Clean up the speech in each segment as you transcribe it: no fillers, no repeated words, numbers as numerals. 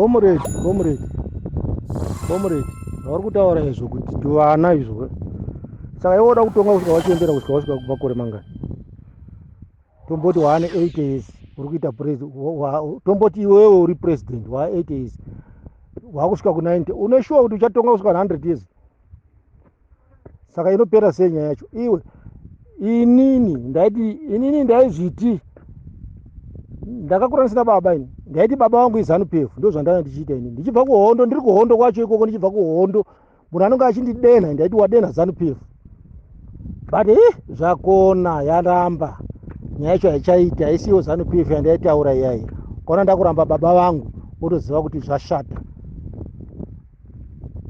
Comrade, comrade, comrade, zvauri kutaura izvo kuti tuvana izvo. Saka iwe woda kutonga kusvika wachembera, kusvika wasvika kumakore mangani? Tomboti waane 8 years uri kuita, tomboti iwewe uri president waa 8 years, wakusvika ku90, une sure kuti uchatonga kusvika 100 years? Saka inopera sei nyaya yacho? Iwe, inini ndaiti, inini ndaizviti ndakakura ndisina baba. Ini ndaiti baba vangu iZANU PF. Ndo zvandanga ndichiita ini ndichibva kuhondo, ndiri kuhondo kwacho ikoko. Ndichibva kuhondo, munhu anonge achindidena, ndaiti wadena ZANU PF. But zvakona yaramba, nyaya yacho haichaiti, haisiyo ZANU PF yandaitaura iyai. Ukaona ndakuramba baba vangu, wotoziva kuti zvashata.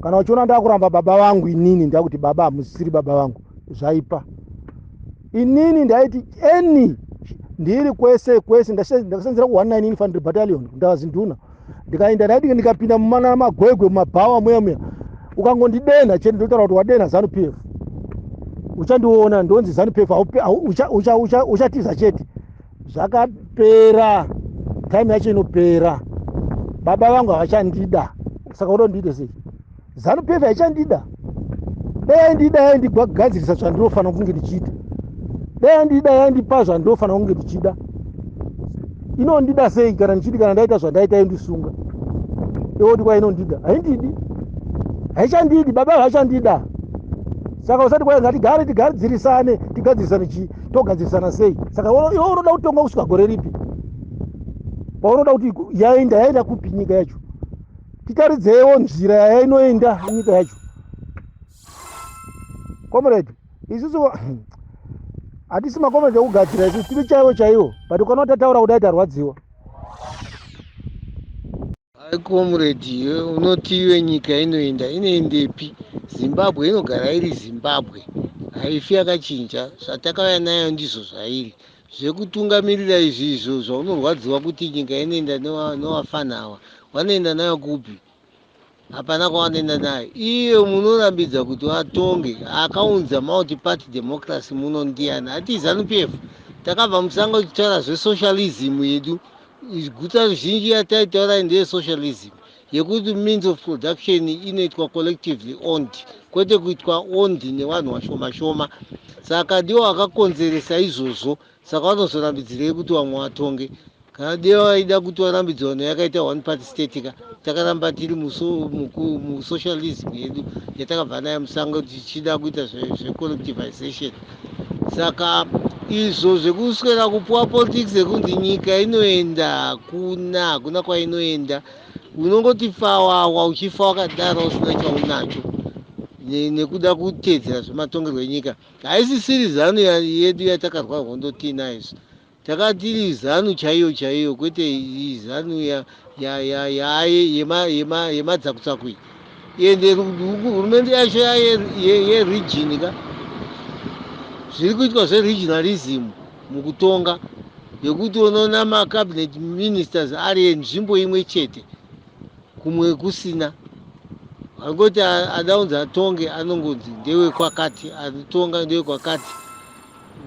Kana uchiona ndakuramba baba vangu, inini ndakuti baba hamusisiri baba vangu, zvaipa. Inini ndaiti eni ndiri kwese kwese, ndakasenzera ku19 Infantry Battalion, ndakazinduna, ndikaenda, ndaiti ndikapinda mumana magwegwe, mumabhawa muya muya, ukangondidena chete, ndotaura kuti wadena ZANU PF. Uchandiona ndonzi ZANU PF, uchatiza chete. Zvakapera, time yacho inopera. Baba vangu havachandida, saka uda ndiite sei? ZANU PF haichandida. Dai yaindida, yaindigadzirisa zvandinofanira kunge ndichiita. Dai yandida, yaindipa zvandinofanira kunge ndichida. Inondida sei kana ndichidi? Kana ndaita zvandaita, yondisunga. Iwoti kwa inondida? Haindidi, haichandidi. Baba havachandida, saka usati kwai ngatigare tigadzirisane. Tigadzirisane chii? Togadzirisana sei? Saka iwe unoda kutonga kusvika gore ripi? Paunoda kuti yaenda, yaenda kupi nyika yacho? Titaridzewo nzira yainoenda nyika yacho, comrade. Isusu hatisi macomrade ekugadzira, isusu tiri chaivo chaivo, but ukaona tataura kudai, tarwadziwa. Hai comrade, unoti iwe nyika inoenda, inoendepi? Zimbabwe inogara iri Zimbabwe, haifi yakachinja. Zvatakauya nayo ndizvo zvairi. Zvekutungamirira izvi, izvo zvaunorwadziwa kuti nyika inoenda newafana ava, vanoenda nayo kupi? Hapana kwavanoenda nayo. Iye munorambidza kuti vatonge, akaunza multi-party democracy muno ndiani? Hati ZANU PF. Takabva musango tichitaura zvesocialism yedu. Guta zhinji yataitaura ndeyesocialism, yekuti means of production inoitwa collectively owned, kwete kuitwa owned nevanhu vashoma shoma. Saka ndivo vakakonzeresa izvozvo. Saka vanozorambidzirei kuti vamwe vatonge? Kana dai vaida kuti varambidze vanhu, yakaita one party state ka. Takaramba tiri musocialism yedu yatakabva nayo musango, tichida kuita zvecollectivization. Saka izvo zvekuswera kupuwa politics yekunzi nyika inoenda, hakuna, hakuna kwainoenda. Unongoti fawawa, uchifa wakadaro usina chaunacho, nekuda kutedzera zvematongerwo enyika. Haisisiri ZANU yedu yatakarwa hondo tiinayo. Isu takatiri ZANU chaiyo chaiyo, kwete ZANU yemadzakutsaku iyi. Ende hurumende yacho yeregion ka, zviri kuitwa zveregionalism mukutonga, yekuti unoona macabinet ministers ari enzvimbo imwe chete, kumwe kusina. Angoti ada kunzi atonge, anongonzi ndewekwakati, anotonga ndewekwakati.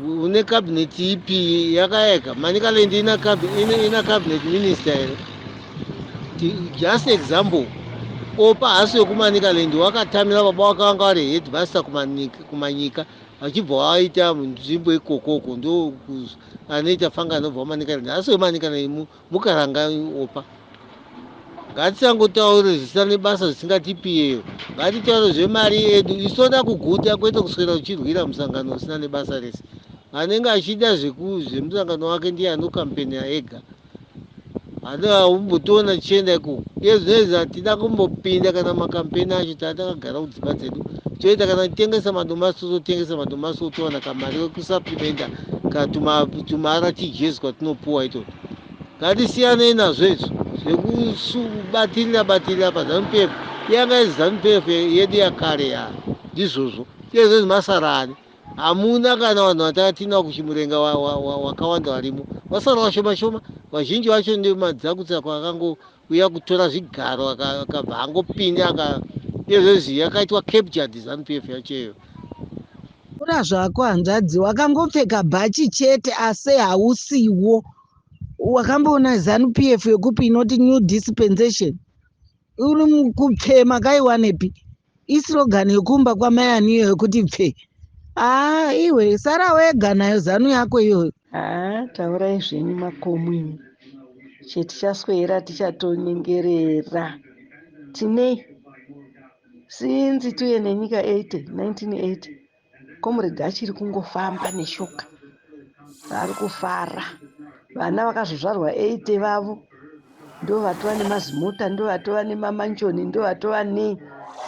Une cabinet ipi yakayeka? Manicaland ina cabinet minister here? Just example, Opa hasi wekuManicaland, wakatamira baba wakanga vari headmaster kuManyika, vachibva vaita nzvimbo ikokoko. Ndo anoita fanga anobva kuManicaland, hasi weManicaland, muKaranga Opa. Ngatisangotaure zvisina nebasa, zvisingatipiyeyo. Ngatitaure zvemari yedu. Isu toda kuguta, kwete kuswera uchirwira musangano usina nebasa rese. Anenge achida zvemusangano wake ndiye anokampenera ega. Haumbotiona tichienda ikoko. Iye zvinezvi hatina kumbopinda kana makampeni acho. Taa takagara kudzimba dzedu, toita kana titengesa madomasi, tototengesa madomasi, otowana kamari kekusupplementa tumaRTGS kwatinopuwa itoto. Ngatisiyanei nazvo izvo zvekubatirira batirira paZANU PF. Yanga iri ZANU PF yedu yakare ya, ndizvozvo. Iye zvezvi masara ani? Hamuna kana vanhu vatakatinao kuChimurenga wakawanda varimo, vasara vashoma shoma. Vazhinji vacho ndemadzakutsaku akangouya kutora zvigaro, akabva angopinda aka. Izvezvi yakaitwa captured ZANU PF yacho iyoyo. Kura zvako hanzvadzi, wakangopfeka bhachi chete, asi hausiwo. Wakamboona ZANU PF yekupi inoti new dispensation? Uri kupfe makaiwanepi? Islogan yekumba kwamai aniyo yekuti pfe. Haa iwe sara wega nayo Zanu yako iyoyo. Haa taurai zvenyu makomo imi. Chetichaswera tichatonyengerera. Tinei? Since tuye nenyika 80, 1980, comrade achiri kungofamba neshoka. Vari kufara. Vana vakazozvarwa 80 vavo ndovatova nemazimota, ndovatova nemamanjoni, ndovatova nei.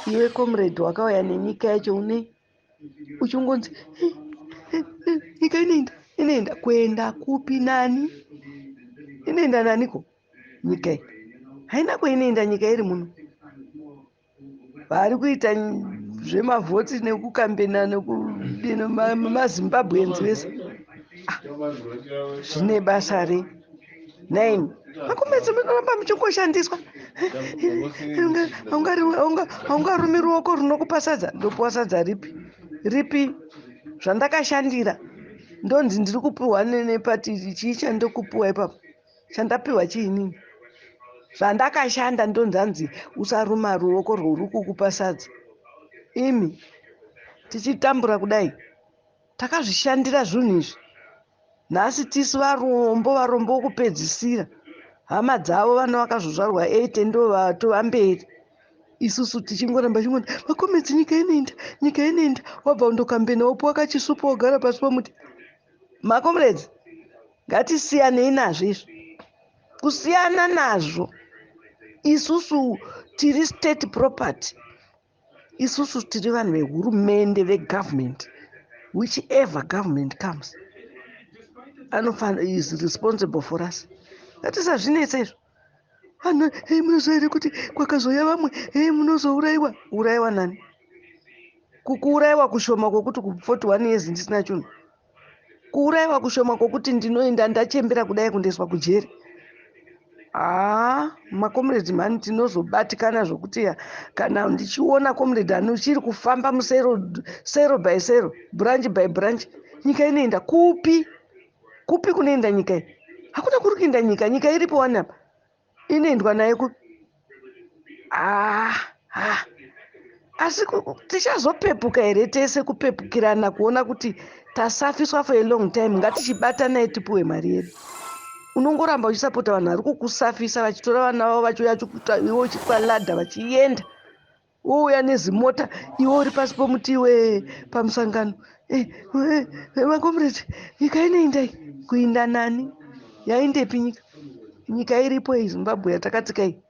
Iwe comrade wakauya nenyika yacho une uchingonzi nyika inoenda, inoenda kuenda kupi nani? Inoenda naniko nyika iyi? Haina kwainoenda nyika iri muno. Vari kuita zvemavhoti nekukambena nekudini maZimbabweans vese. Zvine basa rei? Nine makomedzi munoramba muchingoshandiswa. Haungarumi ruoko runokupa sadza. Ndopuwa sadza ripi? Ripi? Zvandakashandira ndonzi ndiri kupiwa nepati. Chii chandokupiwa ipapo? Chandapiwa chiinini? Zvandakashanda ndonzi hanzi usaruma ruoko rwuri kukupa sadza. Imi tichitambura kudai, takazvishandira zvinhu izvi. Nhasi tisu varombo, varombo vokupedzisira. Hama dzavo vana vakazozvarwa 80 ndo vatova mberi, isusu tichingoramba chingoti makomedzi, nyika inoenda, nyika inoenda. Wabva undokambena, wopuwa kachisupu, wogara pasi pomuti. Makomredzi, ngatisiyanei nazvo izvi, kusiyana nazvo. Isusu tiri state property, isusu tiri vanhu vehurumende, vegovernment. Whichever government comes anofana is responsible for us. Ngatisazvinetsa izvo. Vanhu, hei, munoziva here kuti kwakazoya vamwe, hei, munozourayiwa. Urayiwa nani? Kukuurayiwa kushoma kwokuti ku41 years ndisina chinhu, kuurayiwa kushoma kwokuti ndinoenda ndachembera kudai kundoiswa kujeri. Haa, makomrades mhani, tinozobatikana zvokuti kana ndichiona comrade anochiri kufamba musero, sero by sero, branch by branch, nyika inoenda kupi? Kupi kunoenda nyika iyi? Hakuna kuri kuenda nyika. Nyika iripo wani apa, inoendwa naye kupi? Ah, asi tichazopepuka here tese, kupepukirana kuona kuti tasafiswa for a long time? Ngatichibatanai tipuwe mari yedu. Unongoramba uchisapota vanhu vari kukusafisa, vachitora vana vavo, vachiuya iwe uchikwaladha, vachienda, wouya nezimota, iwe uri pasi pomuti, iwe pamusangano. Makomrades, nyika inoendai kuinda nani? Yaindepi nyika? Nyika iripo iyi, Zimbabwe yatakatsika iyi.